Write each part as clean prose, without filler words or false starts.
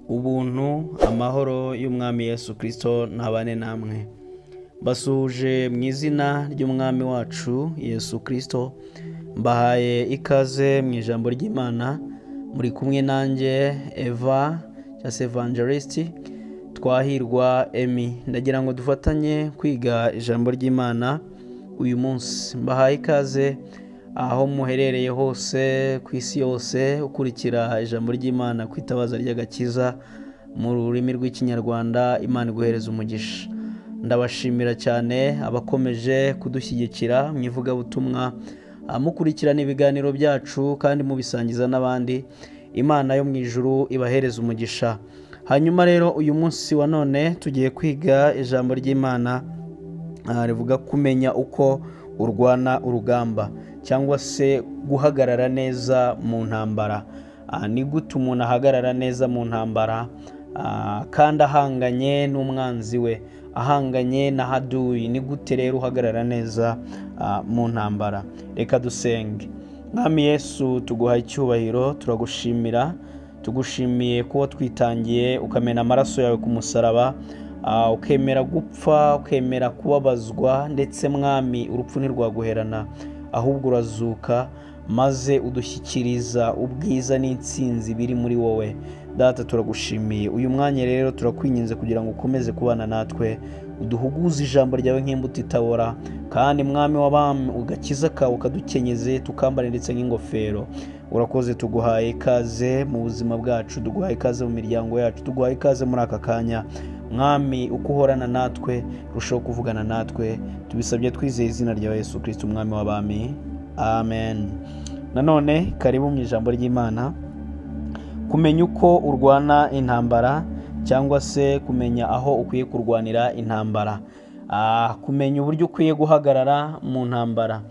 Ubuntu, amahoro y'Umwami Yesu Kristo ntabane namwe. Mbasuhuje mu izina ry'Umwami wacu Yesu Kristo, mbahaye ikaze mu ijambo ry'Imana. Muri kumwe nanjye Eva cyangwa se Evangelist Twahirwa Emmy. Ndagira ngo dufatanye kwiga ijambo ry'Imana uyu munsi. Mbahaye ikaze aho muherereye hose ku isi yose, ukurikira ijambo ry'Imana ku itabaza ry'agakiza mu rurimi rw'Ikinyarwanda. Imana iguhereza umugisha. Ndabashimira cyane abakomeje kudushyigikira mu ivugabutumwa, mukurikirana ibiganiro byacu kandi mubisangiza n'abandi. Imana yo mu ijuru ibahereza umugisha. Hanyuma rero uyu munsi wa none tugiye kwiga ijambo ry'Imana rivuga kumenya uko urwana urugamba cyangwa se guhagarara neza mu ntambara. Ni gute umuntu ahagarara neza mu ntambara kandi ahanganye n'umwanzi we, ahanganye na haduyi? Ni gute rero uhagarara neza mu ntambara? Reka dusenge. Mwami Yesu, tuguha icyubahiro, turagushimira, tugushimiye kuba twitangiye ukamena amaraso yawe ku musaraba, ukemera gupfa, ukemera kubabazwa, ndetse Mwami urupfu ntirwaguherana, ahubwo urazuka maze udushyikiriza ubwiza n'intsinzi biri muri wowe. Data, turagushimiye. Uyu mwanya rero turakwinginze kugira ngo ukomeze kubana natwe, uduhuguze ijambo ryawe nk'imbuto itabora, kandi Mwami w'abami ugakiza kawe ukadukenyeze tukambare ndetse nk'ingofero. Urakoze, tuguhaye ikaze mu buzima bwacu, tuguhaye ikaze mu miryango yacu, tuguhaye ikaze muri aka kanya. Mwami, uko uhorana natwe, rushaho kuvugana natwe. Tubisabye twizeye izina rya Yesu Kristo Umwami w'abami, amen. Nanone karibu mu ijambo ry'Imana. Kumenya uko urwana intambara cyangwa se kumenya aho ukwiye kurwanira intambara, kumenya uburyo ukwiye guhagarara mu ntambara.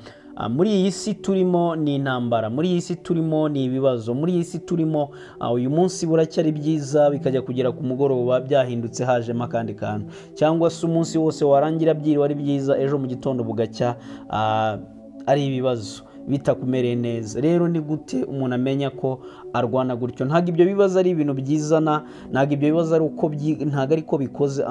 Muri iyi si turimo ni intambara, muri iyi si turimo ni ibibazo, muri iyi si turimo uyu munsi buracyari byiza, bikajya kugera ku mugoroba byahindutse hajemo akandi kantu, cyangwa se umunsi wose warangira byiriwe ari byiza, ejo mu gitondo bugacya ari ibibazo bitakumereye neza. Rero ni gute umuntu amenya ko arwana gutyo? Ntabwo ibyo bibazo ari ibintu byizana, ntabwo ibyo bibazo ari uko, ntabwo ariko bikoze,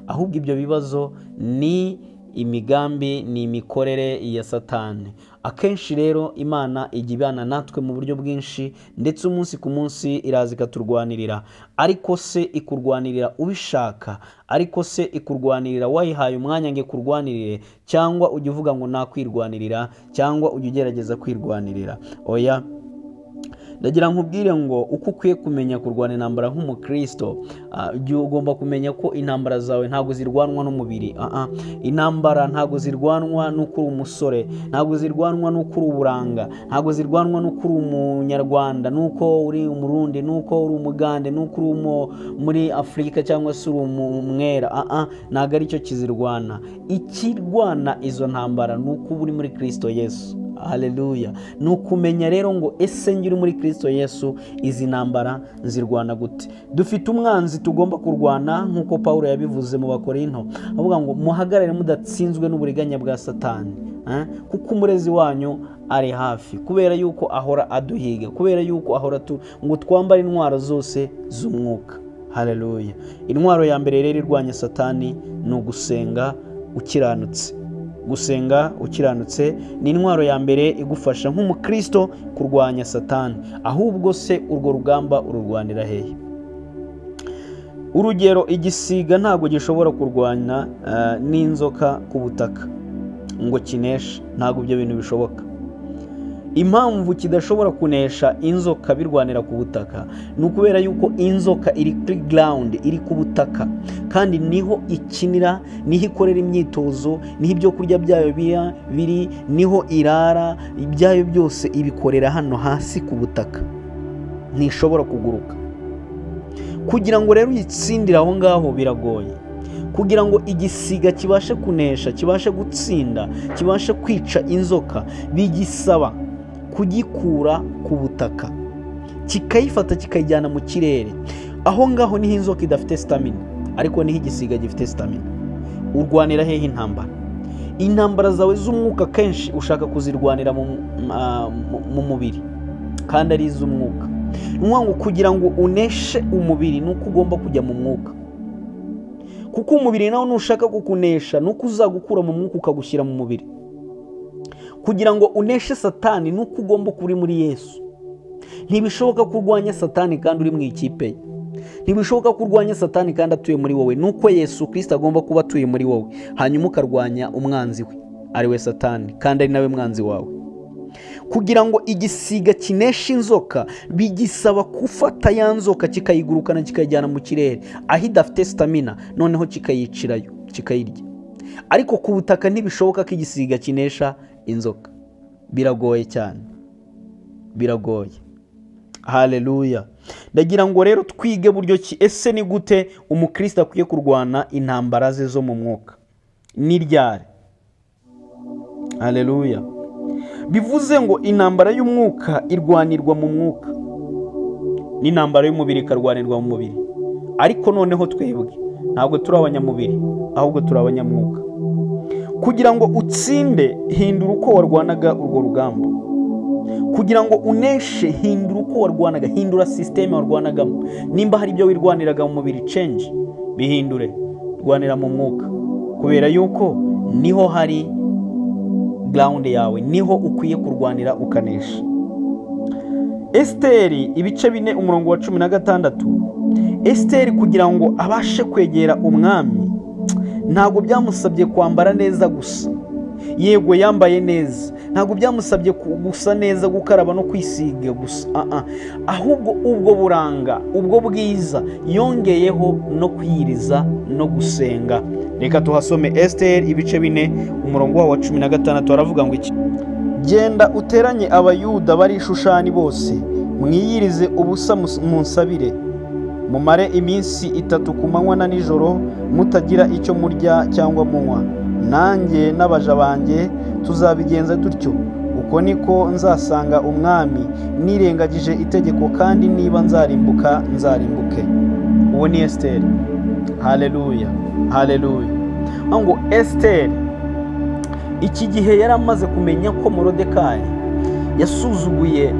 ahubwo ibyo bibazo ni imigambi, ni imikorere ya Satani. Akenshi rero Imana ijya ibana natwe mu buryo bwinshi, ndetse umunsi ku munsi iraza ikaturwanirira. Ariko se ikurwanirira ubishaka? Ariko se ikurwanirira wayihaye umwanya ngo ikurwanirire? Cyangwa ujya uvuga ngo nakwirwanirira, cyangwa ujya ugerageza kwirwanirira? Oya, ndagira nkubwire ngo uko ukwiye kumenya kurwana intambara nk'umukristo, ugomba kumenya ko intambara zawe ntabwo zirwanwa n'umubiri. Intambara ntabwo zirwanwa n'uko uri umusore, ntabwo zirwanwa n'uko uri uburanga, ntabwo zirwanwa n'uko uri umunyarwanda, n'uko uri umurundi, n'uko uri umugande, n'uko uri muri Afurika cyangwa se uri umwera. Ntabwo aricyo kizirwana. Ikirwana izo ntambara ni uko uri muri Kristo Yesu. Haleluya. Ni ukumenya rero ngo ese njye uri muri Kristo Yesu, izi ntambara nzirwana gute? Dufite umwanzi tugomba kurwana, nk'uko Pawulo yabivuze mu Bakorinto, avuga ngo muhagarare mudatsinzwe n'uburiganya bwa Satani, kuko umurezi wanyu ari hafi, kubera yuko ahora aduhiga, kubera yuko ahora ngo twambare intwaro zose z'umwuka. Haleluya. Intwaro ya mbere rero irwanya Satani ni ugusenga ukiranutse. Gusenga ukiranutse ni intwaro ya mbere igufasha nk'umukristo kurwanya Satani. Ahubwo se urwo rugamba ururwanira hehe? Urugero, igisiga ntabwo gishobora kurwana n'inzoka ku butaka ngo kineshe, ntabwo ibyo bintu bishoboka. Impamvu kidashobora kunesha inzoka birwanira ku butaka ni ukubera yuko inzoka iri kuri ground, iri ku butaka, kandi niho ikinira, niho ikorera imyitozo, niho ibyo kurya byayo biri, niho irara, ibyayo byose ibikorera hano hasi ku butaka, ntishobora kuguruka. Kugira ngo rero uyitsindire aho ngaho biragoye. Kugira ngo igisiga kibashe kunesha, kibashe gutsinda, kibashe kwica inzoka, bigisaba kugikura ku butaka, kikayifata kikayijyana mu kirere. Aho ngaho niho inzoka idafite stamina, ariko niho igisiga gifite stamina. Urwanira hehe intambara? Intambara zawe z'umwuka kenshi ushaka kuzirwanira mu mubiri, kandi ari iz'umwuka. Ni ngo kugira ngo uneshe umubiri ni uko ugomba kujya mu mwuka, kuko umubiri nawe nushaka kukunesha ni uko uzagukura mu mwuka ukagushyira mu mubiri. Kugira ngo uneshe Satani ni uko ugomba kuba uri muri Yesu. Ntibishoboka kurwanya Satani kandi uri mu ikipe ye. Ntibishoboka kurwanya Satani kandi atuye muri wowe. Nuko Yesu Kristo agomba kuba atuye muri wowe, hanyuma ukarwanya umwanzi we ari we Satani, kandi ari nawe mwanzi wawe. Kugira ngo igisiga kineshe inzoka bigisaba gufata ya nzoka kikayigurukana kikayijyana mu kirere aho idafite stamina, noneho kikayicirayo kikayirya. Ariko ku butaka ntibishoboka ko igisiga kinesha inzoka, biragoye cyane, biragoye. Haleluya. Ndagira ngo rero twige buryo ki ese ni gute umukristo akwiye kurwana intambara ze zo mu mwuka ni ryari. Haleluya. Bivuze ngo intambara y'umwuka irwanirwa mu mwuka, n'intambara y'umubiri ikarwanirwa mu mubiri. Ariko noneho twebwe ntabwo turi abanyamubiri, ahubwo turi abanyamwuka. Kugira ngo utsinde, hindura uko warwanaga urwo rugamba. Kugira ngo uneshe, hindura uko warwanaga, hindura system warwanagamo. Nimba hari ibyo wirwaniraga mu mubiri, change, bihindure, rwanira mu mwuka, kubera yuko niho hari ground yawe, niho ukwiye kurwanira ukanesha. Esteri ibice 4 umurongo wa 16. Esteri kugira ngo abashe kwegera umwami ntabwo byamusabye kwambara neza gusa. Yego yambaye neza, ntabwo byamusabye gusa neza, gukaraba no kwisiga gusa, ahubwo ubwo buranga, ubwo bwiza yongeyeho no kwiyiriza no gusenga. Reka tuhasome Esteri ibice 4 umurongo wa 16, aravuga ngo iki: genda uteranye abayuda bari Shushani bose, mwiyirize ubusa munsabire, mumare iminsi 3 ku manywa na nijoro mutagira icyo murya cyangwa munywa, nanjye n'abaja banjye tuzabigenza dutyo. Uko niko nzasanga umwami nirengagije itegeko, kandi niba nzarimbuka nzarimbuke. Uwo ni Esteri. Haleluya, haleluya. Ngo Esteri iki gihe yari amaze kumenya ko Morodekayi yasuzuguye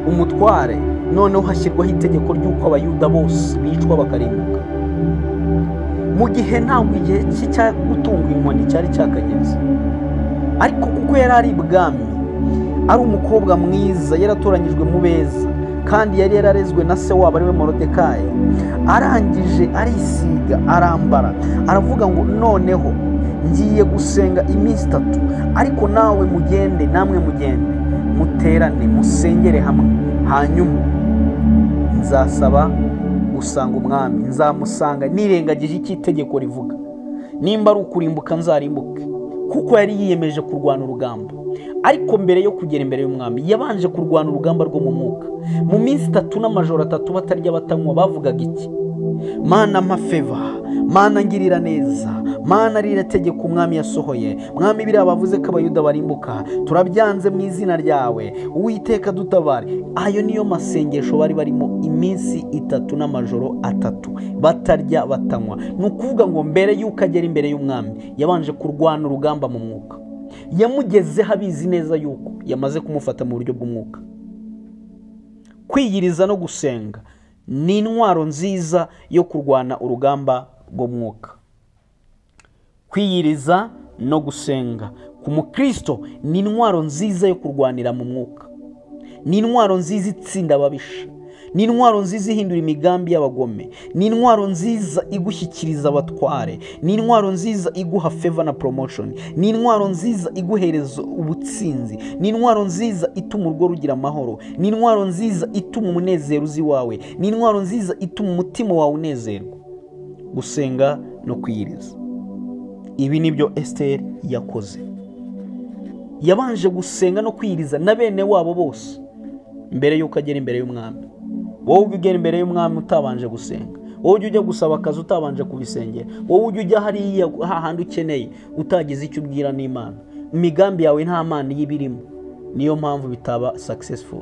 umutware, noneho hashyirwaho itegeko ry'uko abayuda bose bicwa bakarimbuka. Mu gihe ntabwo igihe cyo gutunga inkoni cyari cyakageze, ariko kuko yari ari ibwami, ari umukobwa mwiza, yaratoranyijwe mu beza, kandi yari yararezwe na se wabo ariwe Morodekayi, arangije arisiga arambara, aravuga ngo noneho ngiye gusenga iminsi 3, ariko nawe mugende, namwe mugende muterane musengere hamwe, hanyuma nzasaba gusanga umwami, nzamusanga nirengagije icyo itegeko rivuga, nimba ari ukurimbuka nzarimbuke. Kuko yari yiyemeje kurwana urugamba. Ariko mbere yo kugera imbere y'umwami yabanje kurwana urugamba rwo mu mwuka. Mu minsi 3 n'amajoro 3 batarya batanywa, bavugaga iki? Mana mpa favor, Mana ngirira neza, Mana rira tegeko umwami yasohoye, mwami biriya bavuze ko abayuda barimbuka, turabyanze mu izina ryawe, Uwiteka dutabare. Ayo niyo masengesho bari barimo iminsi 3 n'amajoro 3 batarya batanywa. Ni ukuvuga ngo mbere y'uko agera imbere y'umwami yabanje kurwana urugamba mu mwuka. Yamugezeho abizi neza yuko yamaze kumufata mu buryo bw'umwuka. Kwiyiriza no gusenga ni intwaro nziza yo kurwana urugamba rw'umwuka. Kwiyiriza no gusenga ku mukristo ni intwaro nziza yo kurwanira mu mwuka. Ni intwaro nziza itsinda ababisha. Ni intwaro nziza ihindura imigambi y'abagome. Ni intwaro nziza igushyikiriza abatware. Ni intwaro nziza iguha favor na promotion. Ni intwaro nziza iguhereza ubutsinzi. Ni intwaro nziza ituma urugo rugira amahoro. Ni intwaro nziza ituma umunezero uzi wawe. Ni intwaro nziza ituma umutima wawe unezerwa. Gusenga no kwiyiriza. Ibi nibyo Esteri yakoze. Yabanje gusenga no kwiyiriza na bene wabo bose mbere y'uko agera imbere y'umwami. Wowe ujya ugera imbere y'umwami utabanje gusenga, wowe ujya gusaba akazi utabanje kubisengera, wowe ujya hariya hahandi ukeneye utagize icyo ubwira n'Imana, imigambi yawe nta mana y'ibirimo. Niyo mpamvu bitaba successful.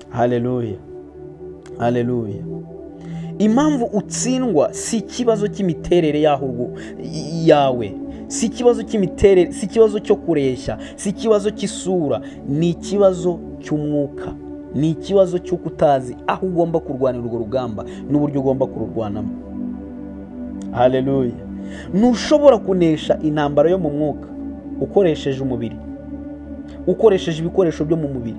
Haleluya, haleluya. Impamvu utsindwa si ikibazo cy'imiterere yawe, si ikibazo cy'imiterere, si ikibazo cyo kureshya, si ikibazo cy'isura, ni ikibazo cy'umwuka. Ni ikibazo cy'uko utazi aho ugomba kurwanira urwo rugamba n'uburyo ugomba kururwanamo. Haleluya. Ntushobora kunesha intambara yo mu mwuka ukoresheje umubiri, ukoresheje ibikoresho byo mu mubiri,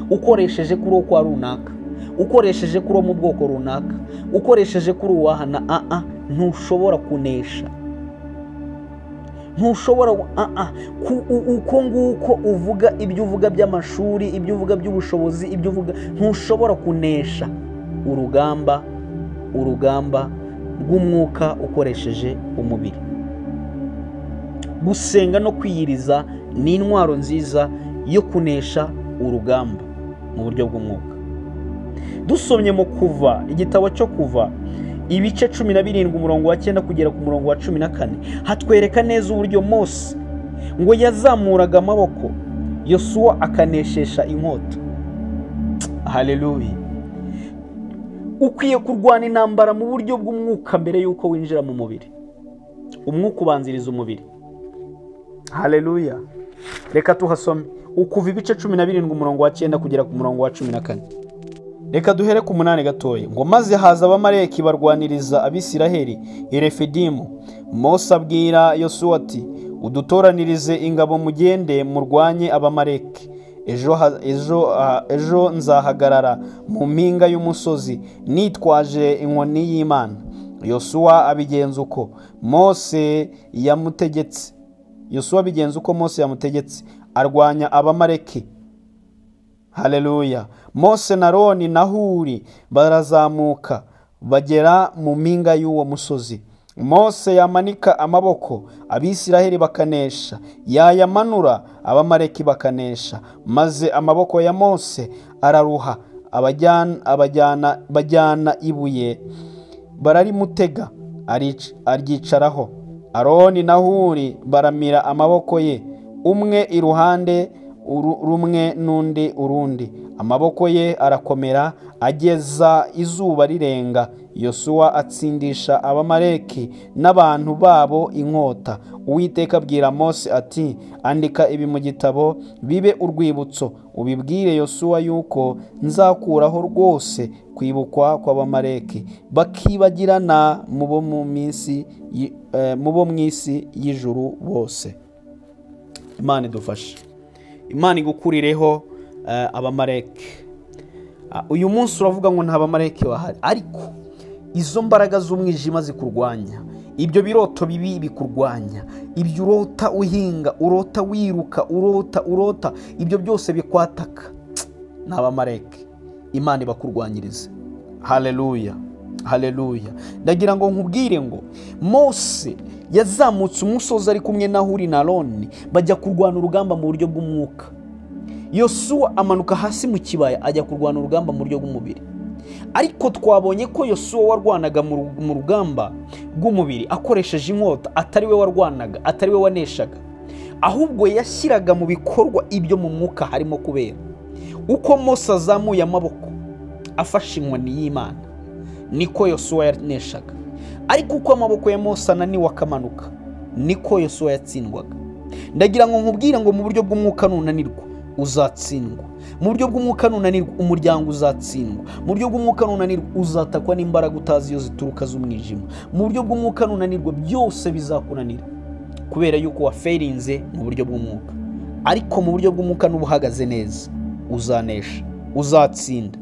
ukoresheje kuri uwo kwa runaka, ukoresheje kuri uwo mu bwoko runaka, ukoresheje kuri uwahana. Ntushobora kunesha. Ntushobora uko nguko uvuga ibyo uvuga by'amashuri, ibyo uvuga by'ubushobozi, ibyo uvuga, ntushobora kunesha urugamba rw'umwuka ukoresheje umubiri. Gusenga no kwiyiriza ni intwaro nziza yo kunesha urugamba mu buryo bw'umwuka. Dusomye mu Kuva, igitabo cyo Kuva ibice 17 umurongo wa 9 kugera ku murongo wa 14, hatwereka neza uburyo Mose ngo yazamuraga amaboko, Yosuwa akaneshesha inkota. Haleluya. Ukwiye kurwana intambara mu buryo bw'umwuka mbere yuko winjira mu mubiri. Umwuka ubanziriza umubiri. Haleluya. Reka tuhasome Ukuva ibice 17 umurongo wa 9 kugera ku murongo wa 14. Reka duhere ku 8 gatoya. Ngo maze haza Abamaleki barwaniriza Abisiraheli i Refidimu. Mose abwira Yosuwa ati: udutoranirize ingabo mugende murwanye Abamaleki. Ejo nzahagarara mu mpinga y'umusozi nitwaje inkoni y'Imana. Yosuwa abigenza uko Mose yamutegetse. Yosuwa abigenza uko Mose yamutegetse, arwanya Abamaleki. Haleluya. Mose na Aroni na Huri barazamuka bagera mu mpinga y'uwo musozi. Mose yamanika amaboko, Abisiraheli bakanesha, yayamanura Abamaleki bakanesha. Maze amaboko ya Mose araruha, bajyana ibuye bararimutega, aryicaraho. Aroni na Huri baramira amaboko ye, umwe iruhande rumwe n'undi urundi. Amaboko ye arakomera ageza izuba rirenga. Yosuwa atsindisha Abamaleki n'abantu babo inkota. Uwiteka abwira Mose ati: andika ibi mu gitabo bibe urwibutso, ubibwire Yosuwa yuko nzakuraho rwose kwibukwa kw'Abamaleki, bakibagirana mu bo mu isi y'ijuru bose. Imana idufashe. Imana igukurireho Abamaleki. Uyu munsi uravuga ngo nta Bamaleki bahari, ariko izo mbaraga z'umwijima zikurwanya, ibyo biroto bibi bikurwanya, ibyo urota uhinga, urota wiruka, urota, ibyo byose bikwataka ni Abamaleki. Imana ibakurwanyirize. Haleluya. Haleluya. Ndagira ngo nkubwire ngo Mose yazamutse umusozi ari kumwe na Huri na Aroni, bajya kurwana urugamba mu buryo bw'umwuka. Yosuwa amanuka hasi mu kibaya ajya kurwana urugamba mu buryo bw'umubiri. Ariko twabonye ko Yosuwa warwanaga mu rugamba rw'umubiri akoresheje inkota, atari we warwanaga, atari we waneshaga, ahubwo yashyiraga mu bikorwa ibyo mu mwuka harimo kubera. Uko Mose azamuye amaboko afashe inkoni y'Imana, niko Yosuwa yaneshaga. Ariko uko amaboko ya Mose ananiwe akamanuka, niko Yosuwa yatsindwaga. Ndagira ngo nkubwire ngo mu buryo bw'umwuka nunanirwa uzatsindwa. Mu buryo bw'umwuka nunanirwa umuryango uzatsindwa. Mu buryo bw'umwuka nunanirwa uzatakwa n'imbaraga utazi iyo zituruka z'umwijima. Mu buryo bw'umwuka nunanirwa byose bizakunanira, kubera yuko waferinze mu buryo bw'umwuka. Ariko mu buryo bw'umwuka n'ubuhagaze neza uzanesha, uzatsinda.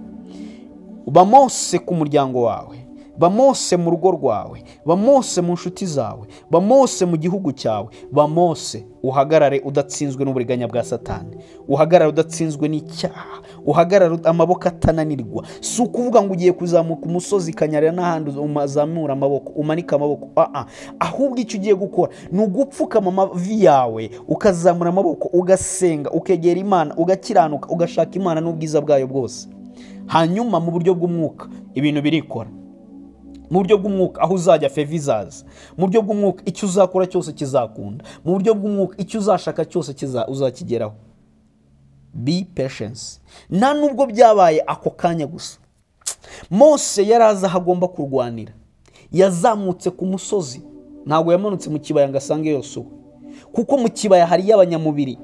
Ba Mose ku muryango wawe, ba Mose mu rugo rwawe, ba Mose mu nshuti zawe, ba Mose mu gihugu cyawe, ba Mose uhagarare udatsinzwe n'uburiganya bwa Satani, uhagarare udatsinzwe n'icyaha, uhagarare amaboko atananirwa. Si ukuvuga ngo ugiye kuzamuka umusozi Kanyarira n'ahandi umazamura amaboko, umanika amaboko, ahubwo icyo ugiye gukora ni ugupfukama amavi yawe, ukazamura amaboko, ugasenga, ukegera Imana, ugakiranuka, ugashaka Imana n'ubwiza bwayo bwose. Hanyuma mu buryo bw'umwuka ibintu birikora. Mu buryo bw'umwuka aho uzajya favor izaza. Mu buryo bw'umwuka icyo uzakora cyose kizakunda. Mu buryo bw'umwuka icyo uzashaka cyose uzakigeraho. Be patience. Nta nubwo byabaye ako kanya gusa. Mose yaraza aho agomba kurwanira. Yazamutse ku musozi, ntabwo yamanutse mu kibaya ngo asange Yosuwa, kuko mu kibaya hari y'abanyamubiri.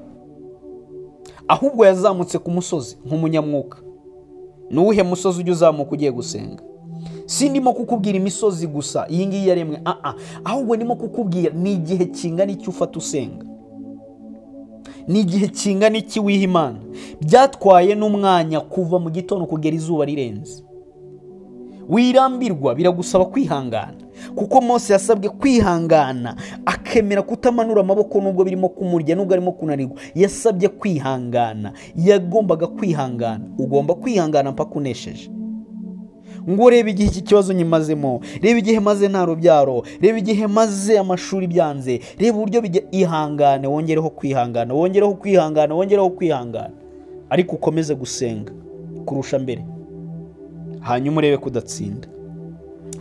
Ahubwo yazamutse ku musozi nk'umunyamwuka. Ni uwuhe musozi ujya uzamuka ugiye gusenga? Sindimo kukubwira imisozi gusa iyi ngiyi yaremwe, ahubwo ndimo kukubwira ni igihe kingana iki ufata usenga, ni igihe kingana iki wiha Imana. Byatwaye n'umwanya kuva mu gitondo kugera izuba rirenze. Wirambirwa, biragusaba kwihangana, kuko Mose yasabwe kwihangana akemera kutamanura amaboko nubwo birimo kumurya, nubwo arimo kunanirwa. Yasabye kwihangana, yagombaga kwihangana. Ugomba kwihangana mpaka unesheje. Ngo reba igihe iki kibazo nyimazemo, reba igihe maze nta rubyaro, reba igihe maze amashuri byanze, reba uburyo ihangane, wongereho kwihangana, wongereho kwihangana, wongereho kwihangana, ariko ukomeze gusenga kurusha mbere, hanyuma urebe kudatsinda.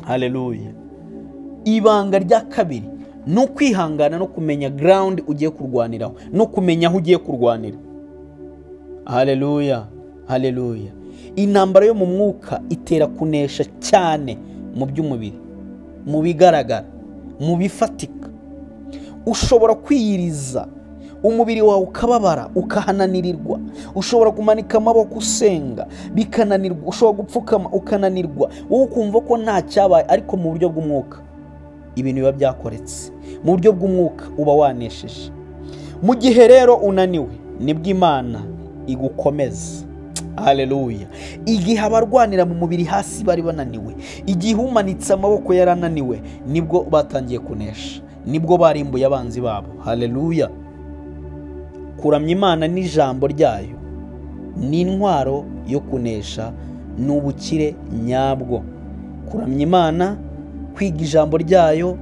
Haleluya. Ibanga rya kabiri ni ukwihangana no kumenya ground ugiye kurwaniraho, no kumenya aho ugiye kurwanira. Haleluya, haleluya. Intambara yo mu mwuka itera kunesha cyane mu by'umubiri, mu bigaragara, mu bifatika. Ushobora kwiyiriza umubiri wawe ukababara, ukahananirirwa. Ushobora kumanika amaboko usenga bikananirwa, ushobora gupfukama ukananirwa, wowe ukumva ko nta cyabaye, ariko mu buryo bw'umwuka ibintu biba byakoretse. Mu buryo bw'umwuka uba wanesheje. Mu gihe rero unaniwe, nibwo Imana igukomeza. Haleluya. Igihe abarwanira mu mubiri hasi bari bananiwe, igihe umanitse amaboko yarananiwe, nibwo batangiye kunesha, nibwo barimbuye abanzi babo. Haleluya. Kuramya Imana n'ijambo ryayo ni intwaro yo kunesha, ni ubukire nyabwo. Kuramya Imana, kwiga ijambo ryayo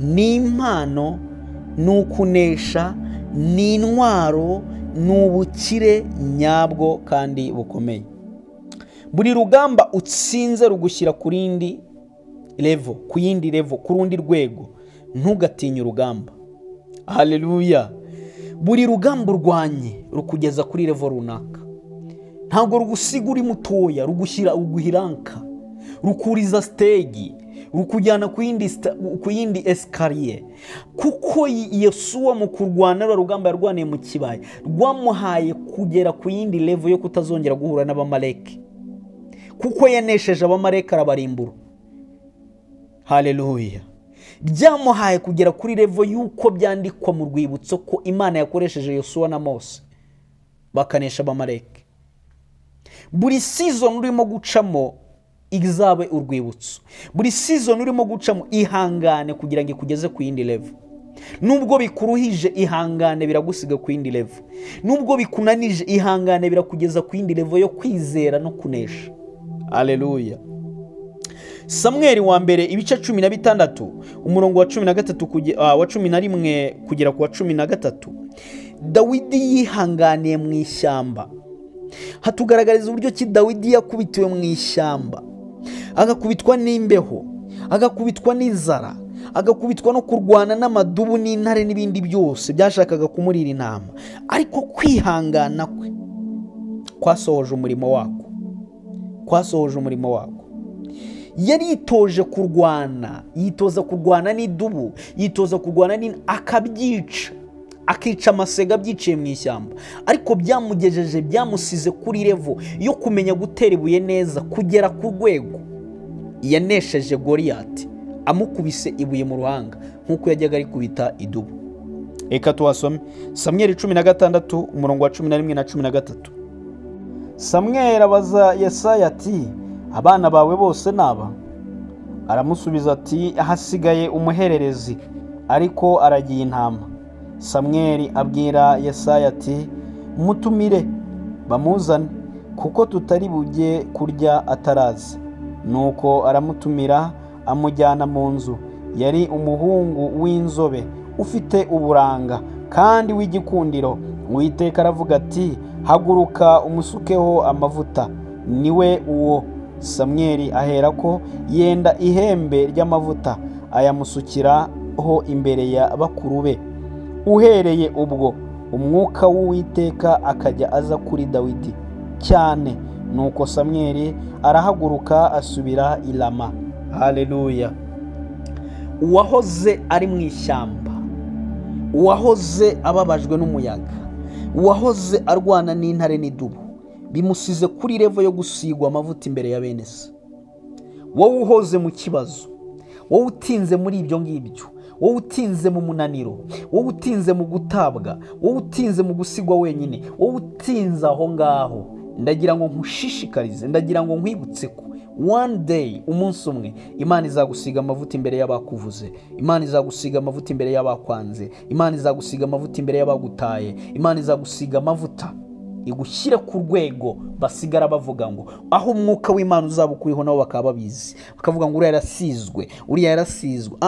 ni impano, ni ukunesha, ni intwaro, ni ubukire nyabwo kandi bukomeye. Buri rugamba utsinze rugushyira ku rindi level, ku yindi level, ku rundi rwego. Ntugatinye urugamba. Haleluya. Buri rugamba urwanye rukugeza kuri level runaka. Ntabwo rugusiga uri mutoya, rugushyira, ruguhiranka, rukuriza stage, rukujyana ku yindi esikariye. Kuko Yesuwa mu kurwana rugamba yarwaniye mu kibaya, rwamuhaye kugera ku yindi level yo kutazongera guhura n'Abamaleki, kuko yanesheje Abamaleki arabarimbura. Haleluya. Byamuhaye kugera kuri level y'uko byandikwa mu rwibutso ko Imana yakoresheje Yosuwa na Mose bakanesha Abamaleki. Buri season urimo gucamo izabe urwibutso. Buri season urimo gucamo ihangane kugira ngo ikugeze ku yindi level. Nubwo bikuruhije ihangane, biragusiga ku yindi level. Nubwo bikunanije ihangane, birakugeza ku yindi level yo kwizera no kunesha. Haleluya. Samweli wa mbere ibice 16 umurongo wa 13 wa 11 kugera ku wa 13. Dawidi yihanganiye mu ishyamba. Hatugaragariza uburyo ki Dawidi yakubitiwe mu ishyamba, agakubitwa n'imbeho, agakubitwa n'inzara, agakubitwa no kurwana n'amadubu n'intare n'ibindi byose byashakaga kumurira intama. Ariko kwihangana kwe kwasohoje umurimo wako, kwasohoje umurimo wako. Yaritoje kurwana, yitoza kurwana n'idubu, yitoza kurwana akabyica, akica amasega byiciye mu ishyamba. Ariko byamugejeje, byamusize kuri level yo kumenya gutera ibuye neza, kugera ku rwego yanesheje Goliyati amukubise ibuye mu ruhanga nk'uko yajyaga arikubita idubu. Reka tuhasome Samweli 16 umurongo wa 11 na 13. Samweli abaza Yesaya ati, abana bawe bose naba? Aramusubiza ati, hasigaye umuhererezi, ariko aragiye intama. Samweli abwira Yesaya ati, mutumire bamuzane, kuko tutari bujye kurya ataraza. Nuko aramutumira amujyana mu nzu. Yari umuhungu w'inzobe ufite uburanga kandi w'igikundiro. Uwiteka aravuga ati, haguruka umusukeho amavuta, niwe uwo. Samweli aherako yenda ihembe ry'amavuta ayamusukiraho imbere ya bakuru be. Uhereye ubwo umwuka w'Uwiteka akajya aza kuri Dawidi cyane. Nuko Samweli arahaguruka asubira i Rama. Haleluya. Uwahoze ari mu ishyamba, uwahoze ababajwe n'umuyaga, uwahoze arwana n'intare n'idubu, Bimusize kuri level yo gusigwa amavuta imbere ya bene se. Wowe uhoze mu kibazo, wowe utinze muri ibyo ngibyo, wowe utinze mu munaniro, wowe utinze mu gutabwa, wowe utinze mu gusigwa wenyine, wowe utinze aho ngaho, ndagira ngo nkushishikarize, ndagira ngo nkwibutse ko one day, umunsi umwe, Imana izagusiga amavuta imbere y'abakuvuze, Imana izagusiga amavuta imbere y'abakwanze, Imana izagusiga amavuta imbere y'abagutaye, Imana izagusiga amavuta igushyire ku rwego basigara bavuga ngo aho umwuka w'Imana uzaba ukuriho nabo bakaba babizi, bakavuga ngo uriya yarasizwe, uriya yarasizwe.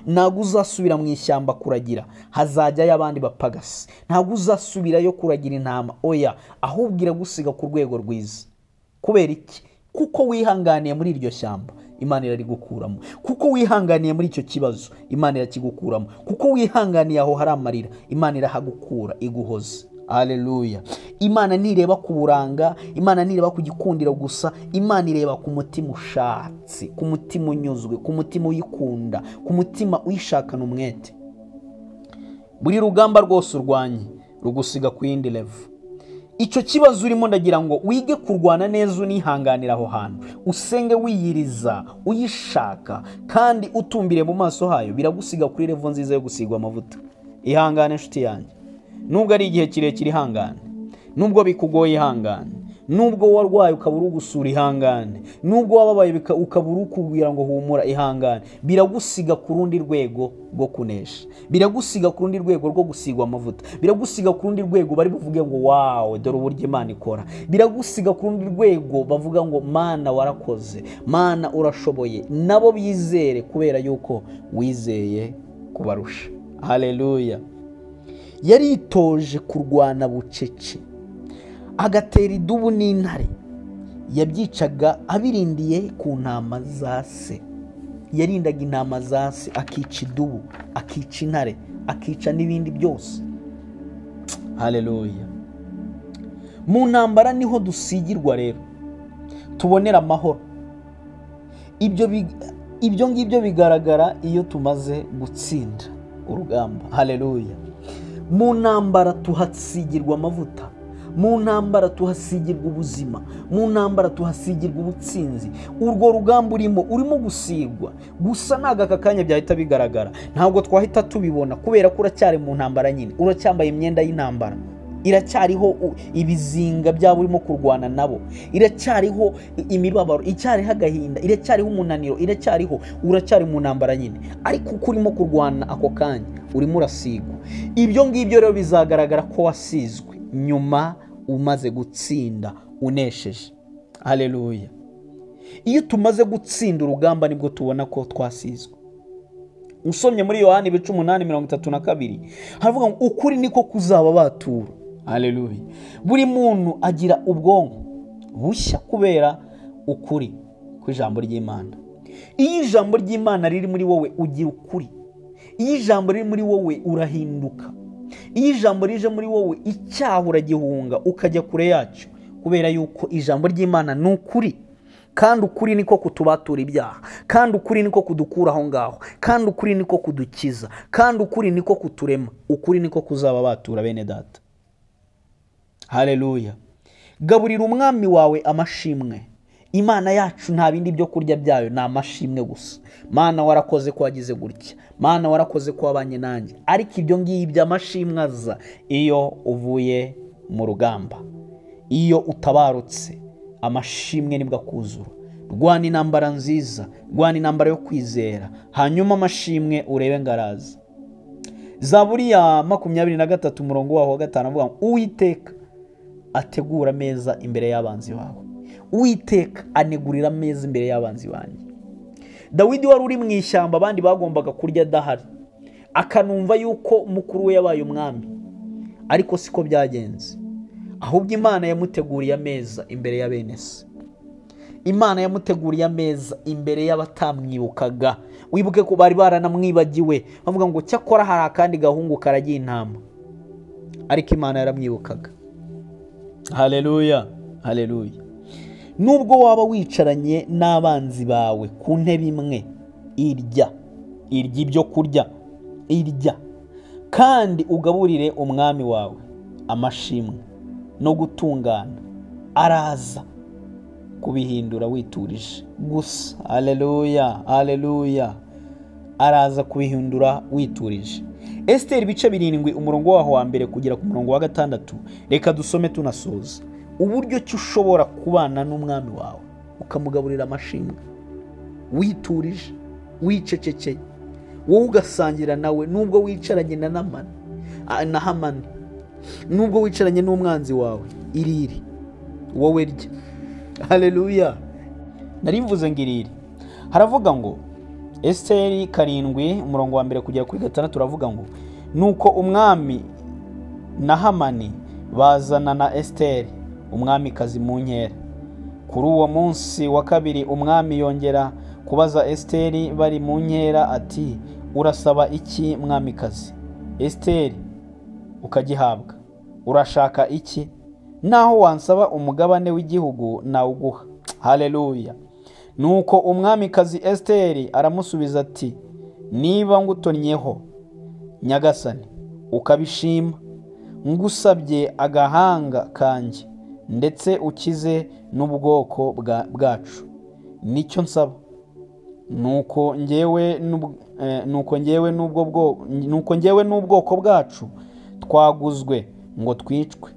Ntabwo uzasubira mu ishyamba kuragira, hazajyayo abandi bapagasi. Ntabwo uzasubirayo kuragira intama, oya, ahubwo iragusiga ku rwego rwiza. Kubera iki? Kuko wihanganiye muri iryo shyamba, Imana irarigukuramo. Kuko wihanganiye muri icyo kibazo, Imana irakigukuramo. Kuko wihanganiye aho hari amarira, Imana irahagukura iguhoze. Haleluya. Imana nireba ku buranga, Imana nireba ku gikundiro gusa, Imana ireba ku mutima ushatse, ku mutima unyuzwe, ku mutima uyikunda, ku mutima uyishakana umwete. Buri rugamba rwose urwanye rugusiga ku yindi level. Icyo kibazo urimo ndagira ngo wige kurwana neza unihanganira aho hantu, usenge wiyiriza, uyishaka kandi utumbire mu maso hayo, biragusiga kuri level nziza yo gusigwa amavuta. Ihangane nshuti yanjye. Nubwo ari igihe kirekire ihangane, nubwo bikugoye ihangane, nubwo warwaye ukabura ugusura ihangane, nubwo wababaye ukabura ukubwira ngo humura ihangane, biragusiga ku rundi rwego rwo kunesha, biragusiga ku rundi rwego rwo gusigwa amavuta, biragusiga ku rundi rwego bari buvuge ngo wawe dore uburyo Imana ikora, biragusiga ku rundi rwego bavuga ngo Mana warakoze, Mana urashoboye, nabo bizere kubera yuko wizeye kubarusha. Haleluya. Yaritoje kurwana bucece, agatera idubu n'intare, yabyicaga abirindiye ku ntama za se. Yarindaga intama za se, akica idubu, akica intare, akica n'ibindi byose. Haleluya. Mu ntambara niho dusigirwa rero, tubonera amahoro. Ibyo ngibyo bigaragara iyo tumaze gutsinda urugamba. Haleluya. Mu ntambara tuhasigirwa amavuta, mu ntambara tuhasigirwa ubuzima, mu ntambara tuhasigirwa ubutsinzi. Urwo rugamba urimo gusigwa gusa, ntago aka kanya byahita bigaragara, ntabwo twahita tubibona kubera ko uracyari mu ntambara nyine, uracyambaye imyenda y'intambara, iracyariho ibizinga byabo urimo kurwana nabo, iracyariho imibabaro, icyariho agahinda, iracyariho umunaniro, iracyariho, uracyari mu ntambara nyine, ariko uko urimo kurwana ako kanya urimo urasigwa. Ibyo ngibyo rero bizagaragara ko wasizwe nyuma umaze gutsinda unesheje. Haleluya. Iyo tumaze gutsinda urugamba nibwo tubona ko twasizwe. Usomye muri Yohani 8:32 haravuga ngo ukuri niko kuzaba batura. Haleluya. Buri muntu agira ubwonko bushya kubera ukuri kw'ijambo ry'Imana. Iyo ijambo ry'Imana riri muri wowe ugira ukuri. Iyo ijambo riri muri wowe urahinduka. Iyo ijambo rije muri wowe icyaha uragihunga ukajya kure yacyo, kubera yuko ijambo ry'Imana ni ukuri. Kandi ukuri niko kutubatura ibyaha, kandi ukuri niko kudukura aho ngaho, kandi ukuri niko kudukiza, kandi ukuri niko kuturema, ukuri niko kuzaba batura bene data. Haleluya. Gaburira umwami wawe amashimwe. Imana yacu nta bindi byo kurya byayo, ni amashimwe gusa. Mana warakoze ko wagize gutya, Mana warakoze ko wabanye nanjye. Ariko ibyo ngibyo amashimwe aza iyo uvuye mu rugamba, iyo utabarutse, amashimwe nibwo akuzura. Rwana intambara nziza, rwana intambara yo kwizera, hanyuma amashimwe urebe ngaraza. Zaburi ya 23 umurongo waho wa 5 avuga ngo Uwiteka ategura ameza imbere y'abanzi bawe, Uwiteka anegurira ameza imbere y'abanzi banjye. Dawidi wari uri mu ishyamba abandi bagombaga kurya adahari, akanumva yuko mukuru we yabaye umwami, ariko siko byagenze. Ahubwo Imana yamuteguriye ameza imbere ya bene se. Imana yamuteguriye ameza imbere y'abatamwibukaga. Wibuke ko bari baranamwibagiwe, bavuga ngo cyakora hari akandi gahungu karagiye intama, ariko Imana yaramwibukaga. Haleluya, haleluya. Nubwo waba wicaranye n'abanzi bawe ku ntebe imwe, irya ibyo kurya, irya kandi ugaburire umwami wawe amashimwe no gutungana. Araza kubihindura witurije gusa. Haleluya, haleluya. Araza kubihindura witurije. Esiteri ibice 7 umurongo waho wa 1 kugera ku murongo wa 6. Reka dusome tunasoza uburyo ki ushobora kubana n'umwami wawe ukamugaburira amashimwe witurije, wicecekeye, wowe ugasangira nawe nubwo wicaranye na Namani na Hamani, nubwo wicaranye n'umwanzi wawe, iriri wowe rya. Haleluya. Narivuze ngo iriri. Haravuga ngo Esiteri 7 umurongo wa 1 kugera kuri 6 turavuga ngo nuko umwami na Hamani bazana na Esiteri umwamikazi mu nkera. Kuri uwo munsi wa kabiri umwami yongera kubaza Esiteri bari mu nkera ati urasaba iki mwamikazi? Esiteri ukagihabwa. Urashaka iki? Naho wansaba umugabane w'igihugu nawuguha. Haleluya. Nuko umwamikazi Esiteri aramusubiza ati niba ngutonnyeho Nyagasani ukabishima, ngusabye agahanga kanjye ndetse ukize n'ubwoko bwacu, nicyo nsaba. Nuko njyewe n'ubwoko bwacu twaguzwe ngo twicwe,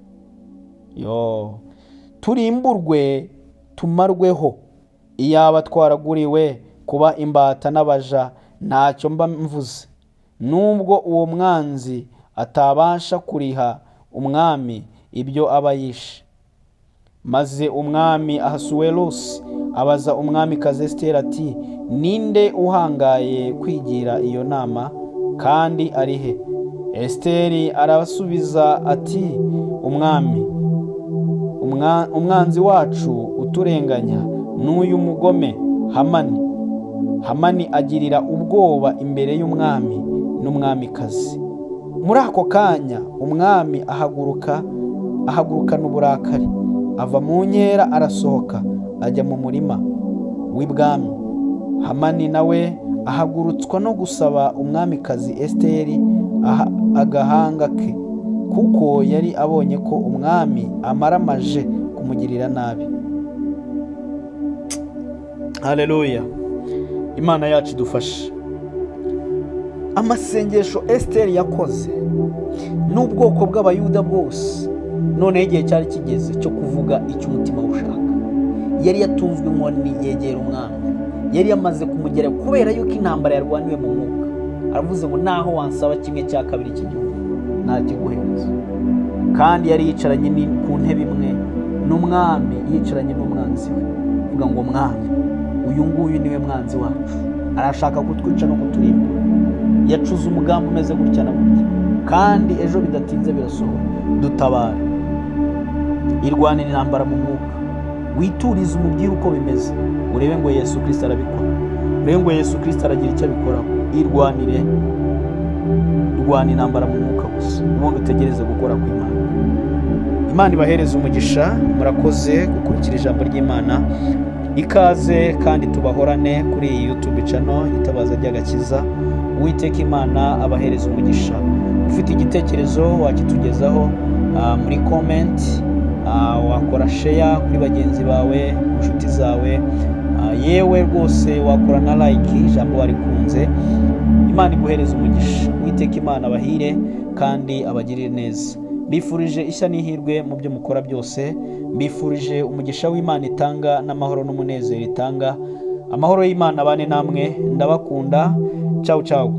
yo turimburwe tumarweho. Iyaba twaraguriwe kuba imbata n'abaja ntacyo mba mvuze. Nubwo uwo mwanzi atabasha kuriha umwami ibyo aba yishe. Maze umwami Ahasuwerusi abaza umwamikazi Esiteri ati ninde uhangaye kwigira iyo nama kandi ari he? Esiteri arabasubiza ati umwami, umwanzi wacu uturenganya n'uyu mugome Hamani. Hamani agirira ubwoba imbere y'umwami n'umwamikazi. Muri ako kanya umwami ahagurukana uburakari, ava mu nkera arasohoka ajya mu murima w'ibwami. Hamani nawe ahagurutswa no gusaba umwamikazi Esiteri agahanga ke, kuko yari abonye ko umwami amaramaje kumugirira nabi. Haleluya. Imana yacu idufashe. Amasengesho Esiteri yakoze n'ubwoko bw'Abayuda bwose, noneho igihe cyari kigeze cyo kuvuga icyo umutima ushaka. Yari yatunzwe inkoni yegera umwami, yari yamaze kumugera kubera yuko intambara yarwaniwe mu mwuka. Aravuze ngo naho wansaba 1/2 cy'igihugu ntakiguhereza. Kandi yari yicaranye ku ntebe imwe n'umwami, yicaranye n'umwanzi we. Avuga ngo mwami, uyu nguyu niwe mwanzi wacu, arashaka kutwica no kuturimbura, yacuze umugambi umeze gutya na gutya, kandi ejo bidatinze birasohora, dutabara. Irwanira intambara mu mwuka, witurize umubwire uko bimeze, urebe ngo Yesu Kristo arabikora, urebe ngo Yesu Kristo aragira icyo abikoraho. Irwanire, rwana intambara mu mwuka gusa, ubundi utegereze gukora kw'Imana. Imana ibahereze umugisha. Murakoze gukurikira ijambo ry'Imana. Ikaze kandi tubahorane kuri iyi YouTube channel Itabaza ry'Agakiza. Uwiteka Imana abahereze umugisha. Ufite igitekerezo wakitugezaho muri comment, wakora share kuri bagenzi bawe, inshuti zawe, yewe rwose wakora na like ijambo warikunze. Imana iguhereze umugisha. Uwiteka Imana abahire kandi abagirire neza. Mbifurije ishya n'ihirwe mu byo mukora byose. Mbifurije umugisha w'Imana itanga n'amahoro n'umunezero itanga. Amahoro y'Imana abane namwe. Ndabakunda. Ciao ciao.